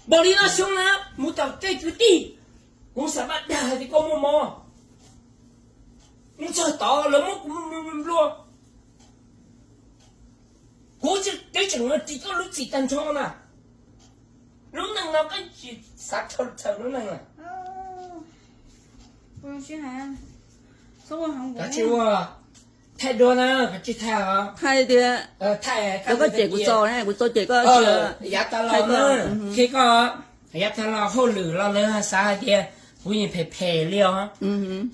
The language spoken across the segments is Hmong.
Npaum li no xyoo na, mus tom tej kwv tij, kuv xav maj dag hais tias koj muaj mob, mus txog tod lawv muab kuv nplua. Kuv twb tseem ris koj lub txim tag nrho na. Lub neej no koj tsis xav txhaws lub neej na. Koj tsis ua, thaij duab na, koj tsis thaij os. Thaij tias, thaij koj cem kuv txaus ne, kuv txaus cem koj. Yav tas los na, qhia koj, yav tas los hauj lwm los lawv xav hais tias kuv yeej phem phem li os.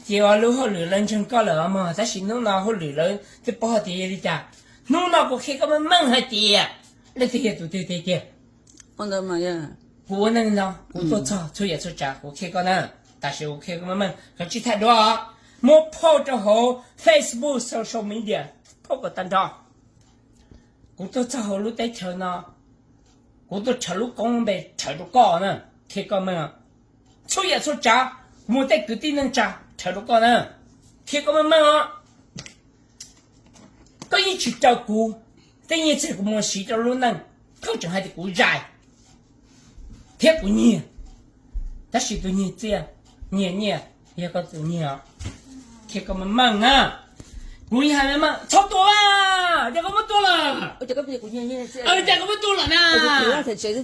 Ces lub hauj lwm lawv ntseeg koj lawm os mog, tab sis hnub no hauj lwm lawv twb paub hais tias yog li cas. Hnub no kuv qhia koj meej meej hais tias leej twg yog tus twg tiag tiag. Kuv ua neej no kuv tuaj txog txhua yam txhua tsav kuv qhia koj na. Tam sim kuv qhia koj meej meej, koj tsis thaij duab, muab phauj rau hauv Facebook, social media, phauj kom tag nrho. Kuv tuaj txog hauv lub teb chaws no, kuv tuaj rhawv lub koob npe rhawv rau koj na, qhia koj meej. Txhua yam txhua tsav, kuv muaj tej kwv tij neej tsa rhawv rau koj na, qhia koj meej meej os. Koj yeej tsis raws kuv, tej nyiaj txiag kuv muag siv rau lub neej, koj tseem hais tias kuv zais thiab kuv nyiag. Tab sis tus nyiag txiaj, nyiag nyiaj, yog koj tus nyiag os. Qhia koj meej meej na. Kuv yeej hais meej meej, txhob tua, cas koj muab tua lawm? Cas koj muab tua lawm na?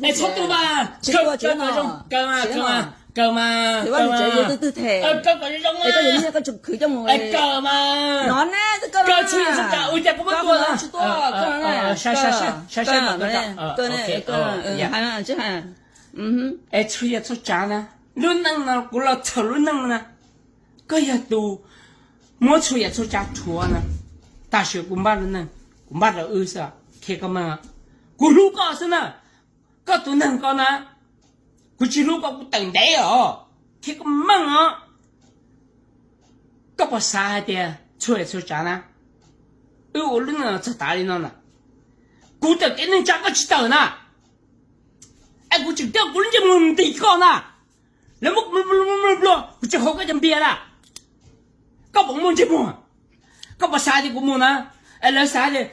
Es txhob tua mas, kaw mas, kaw mas, kaw mas, kaw mas, kaw kom zoo, kaw mas, kaw mas, cas koj muab tua lawm? Saib saib, es txhua yam txhua tsav na, lub neej no kuv los txhawm lub neej na. Koj yog tus muab txhua yam txhua tsav rhuav na. Tam sim kuv npaj lub neej, kuv npaj rau wb xwb, qhia koj meej. Kuv hlub koj xwb na, koj tus neeg ko na, kuv tsis hlub koj kuv tawm ntev os, qhia koj meej os. Koj puas xav hais tias txhua yam txhua tsav na, wb ua lub neej txog tav li no na, kuv tawm kev neej tsa koj tsis tawm na, es kuv tseem coj kuv lub ntsej muag ntis koj na, lawv muab kuv nplua, kuv tsis haus koj cov npias na, koj puas muaj ntsej muag? Koj puas xav tias kuv mus na, es lawv xav tias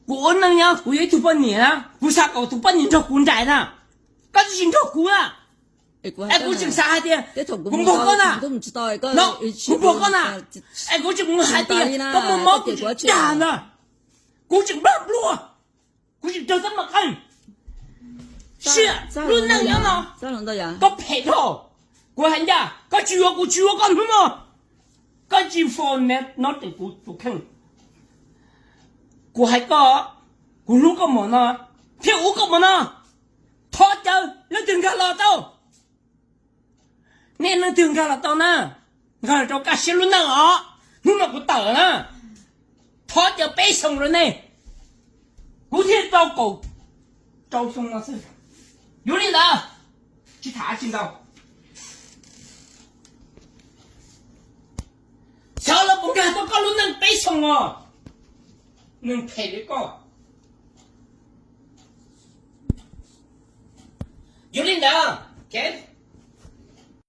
kuv ua neej nyob kuv yog ib tug poj niam na, kuv xav kom tus poj niam nrog kuv nraim na, koj twb tsis nrog kuv na, es kuv tseem xav hais tias kuv npog koj na, kuv npog koj na, es kuv tseem mus hais tias koj muaj mob kuv tseem dag na, kuv tseem nplua nplua, kuv tseem raug teeb meem qeej. Siab, lub neej nyob no koj phem dhau. Kuv hais ncaj, koj tsis yuav kuv tsis yuav koj hnub no, koj tsis fo no rau kuv tus kheej. Kuv hais koj, kuv hlub koj mom no thiab ua koj mom no, thov caw leej twg nkag los tau. Nej leej twg nkag los tau na, nkag los rau kaj siab lub neej os. Hnub no kuv tawm na, thov caw peb xyoos rau nej, kuv thiaj tau kaum rau xyoo no xwb. Yog li ntawd, tsis tham tsis ntau. Xyov lawv puas nkag tau koj lub neej peb xyoos os, neeg phem li koj. Yog li ntawd,